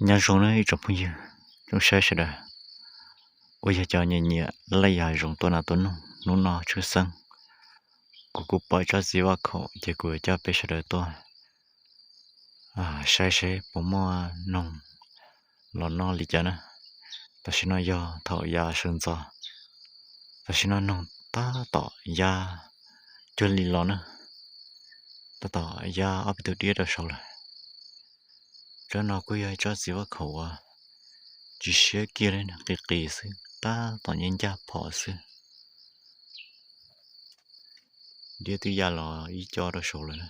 Nyob zoo nawb ib tsoom phooj ywg, tsoom saib sawv daws, uas yog cov nyiam nyiam laj yam hav zoov tuaj na tuaj noog hnub no tshwj xeeb, kuv kuj pom tsob txiv vaj khaum ces kuv yuav coj peb sawv daws tuaj saib seb puas muaj noog los noj li cas na. Tam sim no yog thaum yav sawv ntxov, tam sim no noog tab tom ya cuag li los na, tab tom ya ob peb tug diab rau saud lawm. Tsob no kuj yog tsob txiv vaj khaum uas tsis siab kiag li, qis qis xwb, tab tom ncaj ncaj phom xwb. Diab twb ya los ib co rau saud lawm na.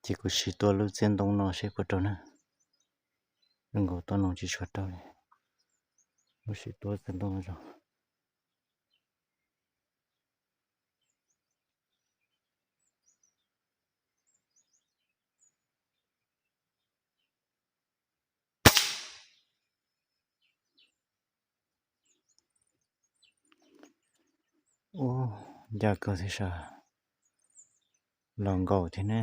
Ces kuv sim tua lub txiaj ntoo no seb puas raug na. Zoo nkaus tuaj noog tsis tshua raug li. Kuv sim tua txiaj ntoo no zoo. Ub, ncaj kawg thiab sas, los nkaus thiab ne.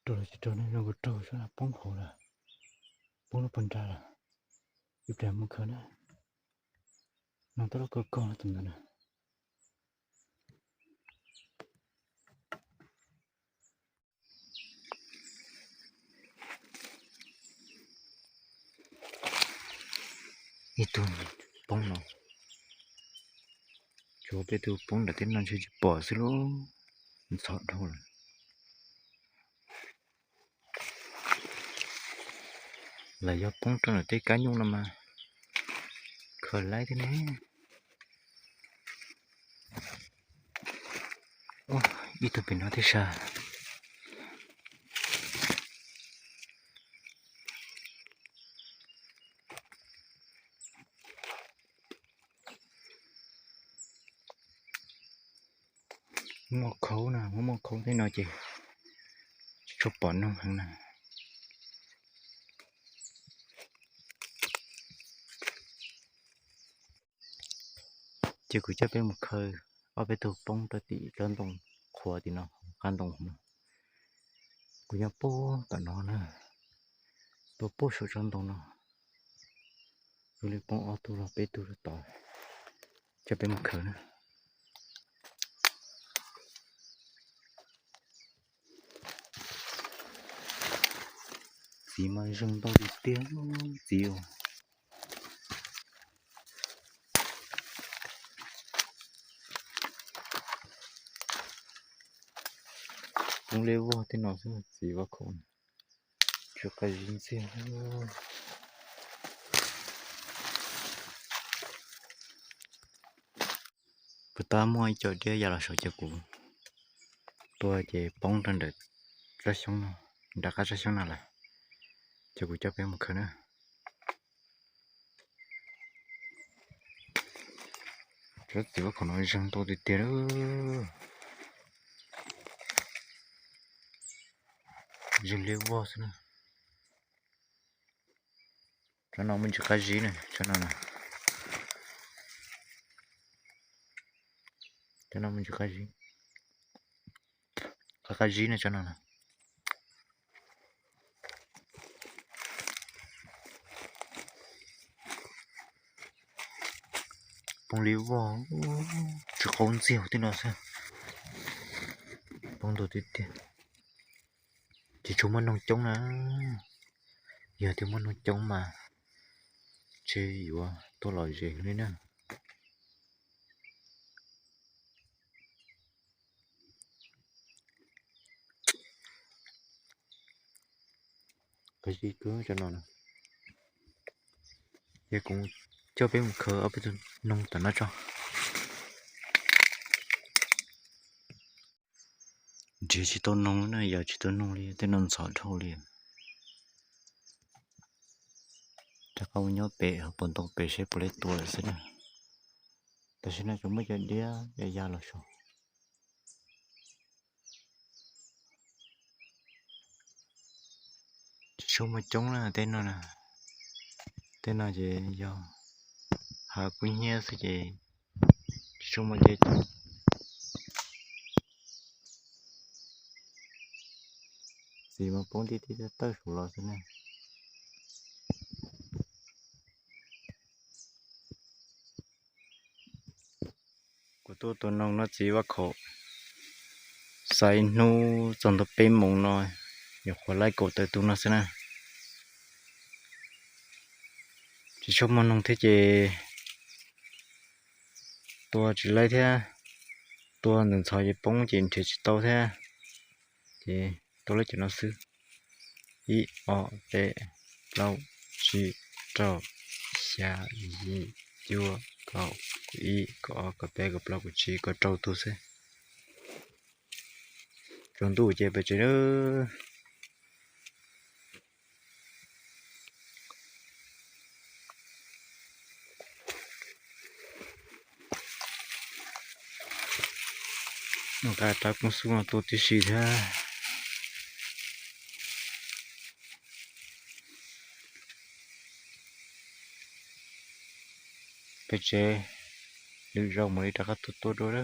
Raug los tsis raug ne, zoo nkaus raug sab poob hauv lawm, poob lub pag nra lawm. Ib pliag mus khaws na, no tab lub kaug kaug no tus ntawd na. Ib tug poob no, tsuas peb tug poob nram tej no ntshe tsis pom xwb lauj, ntxhov dhau lawm. Lawv yog poob rau ntawm tej kab nyuj no mas khaws laib thiab ne. Ib tug pem no thiab sas. Muaj khaub na, muaj muaj khaub tej no ces tsis tshua pom noog heev na. Ces kuv coj peb mus khaws ob peb tug poob rau tim tsob ntoo qhuav tim no, qab ntoo no. Kuv nyob puag tom no na, tuaj puag saum tsob ntoo no. Tus li poob ob tug los peb tug rau tod, coj peb mus khaws na. Txiv mas zeeg ntau tiag tiag, txiv os. Poob liab vog tej no xwb, txiv vaj khaum, tsis qab zib ntxiag. Puas tab muaj ib co diab ya los saum ces kuv tua ces poob rau ntawm tsob xyoob no, nram qab tsob xyoob no lawm, ces kuv coj peb mus khaws na. Tsob txiv vaj khaum no zeeg ntau tiag tiag lawm, zeeg liab vog xwb na. Tsob no muaj ntsis qab zib na, tsob no na. Tsob no muaj ntsis qab zib, qab qab zib na tsob no na. Poob li vog, tsis qaub ntxiag tej no xwb. Poob ntau tiag tiag. Ces tsuas muaj noog coob na. Yog tias muaj noog coob mas ntshe yuav tuaj lom zem li na. Qhov zib kawg cov no na. Ces kuv coj peb mus khaws ob peb tug noog tom no tso. Nrhiav tsis tau noog na, yog tsis tau noog li tej no ntxhov dhau li. Rov qab mus nyob pem hauv paus ntoo pem seb puas li tua lawm xwb na. Tam sim no tsuas muaj cov diab ya ya los saum. Tsis tshua muaj coob na tej no na. Tej no ces yog hav kub hnyiab xwb ces tsis tshua muaj coob. Txiv mas poob tib tib tawj saum los xwb na. Kuv tuaj tua noog noj txiv vaj khaum, xaiv hnub txog ntua peb moos no, nyuam qhuav laij kaum tawm tus no xwb na. Tsis tshua muaj noog thiab ces tua tsis laib thiab, tua ntxhov ntxhov ces poob ces nrhiav tsis tau thiab, ces tua laib cov no xwb. Ib, ob, peb, plaub, tsib, rau, xya, yim, cuaj, kaum, kaum ib, kaum ob, kaum peb, kaum plaub, kaum tsib, kaum rau tus xwb. Tsaus ntuj ces pem tsev lawm. Nqa rab koob xub no tua tib si thiab. Pem tsev lwm zaus mam li rov qab tuaj tua dua.